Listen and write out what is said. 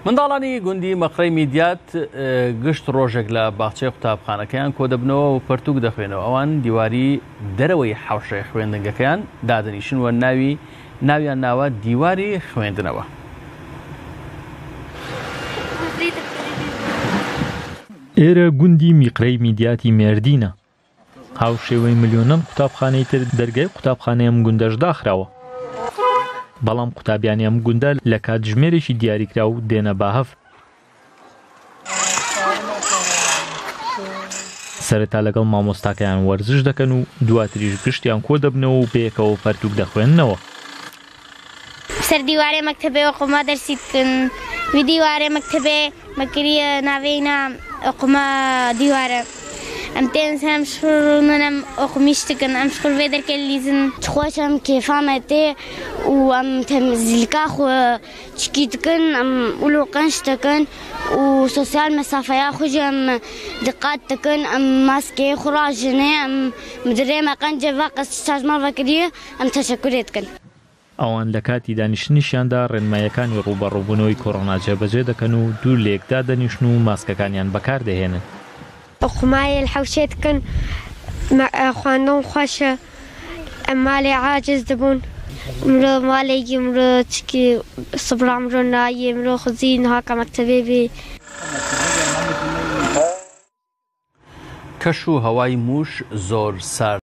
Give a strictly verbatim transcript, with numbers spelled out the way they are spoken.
منداڵانی گوندی مەقرەی میدیات، ئە، گشت ڕۆژێک لە باخچەی قوتابخانەکەیان کۆ دەبنەوە و پەرتووک دەخوێنەوە. ئەوان دیواری دەرەوەی حەوشەی خوێندنگەکەیان دادەنیشن و ناوی، ناویان ناوە دیواری خوێندنەوە. ئێرە گوندی میقرەی میدیاتی مێردینە. هاوشێوەی ملیۆنان قوتابخانەی تر، دەرگای قوتابخانەی ئەم گوندەش داخراوە. بەڵام قوتابیانی ئەم گوندە لە کاتژمێرێکی دیاریکراو دێنە باهەف. سەرەتا لەگەڵ مامۆستاکەیان وەرزش دەکەن و دواتریش گشتیان کۆ دەبنەوە و پێکەوە پەرتووک دەخوێننەوە. سەر دیوارێ مەکتەبێ ئۆقوما دەرسی دکن. وی دیوارێ مەکتەبێ مەکریە ناوێینا ئۆقوما دیوارە. ئەم تێن سەم شڕونەم ئۆقمیش دکن. ئەم شڕ وێ دەرکە لیزن. چخۆشم کێفامە تێ و ئەم تەمزیلکا خۆ چکی دکن، ئەم ئولو قنش دکن و سۆسیال مەسافەیە خوژم دقات دکن. ئەم ماسکێ خوڕاژنێ، ئەم مدرێ مەقەنجە ڤاقەس چاژمە ڤەکریە، ئەم تەشەکورێ دکن. ئەوان لە کاتی دانیشتنیشیاندا ڕێنماییەکانی ڕووبەڕووبوونەوەی کۆرۆنا جێبەجێ دەکەن و دوور لە یەکدا دەنیشن و ماسکەکانیان بەکاردەهێنن. ئۆقمایە لە حەوشێ دکن، مە-، ئە، خواندن خۆشە، ئە، مالێ عاجز دەبوون. مرۆ مالێکی مرۆ چکی سبرا مرۆ نایە، مرۆ خزی نهاکە مەکتەبێ بێ. کەش و هەوای موش زۆر سارد.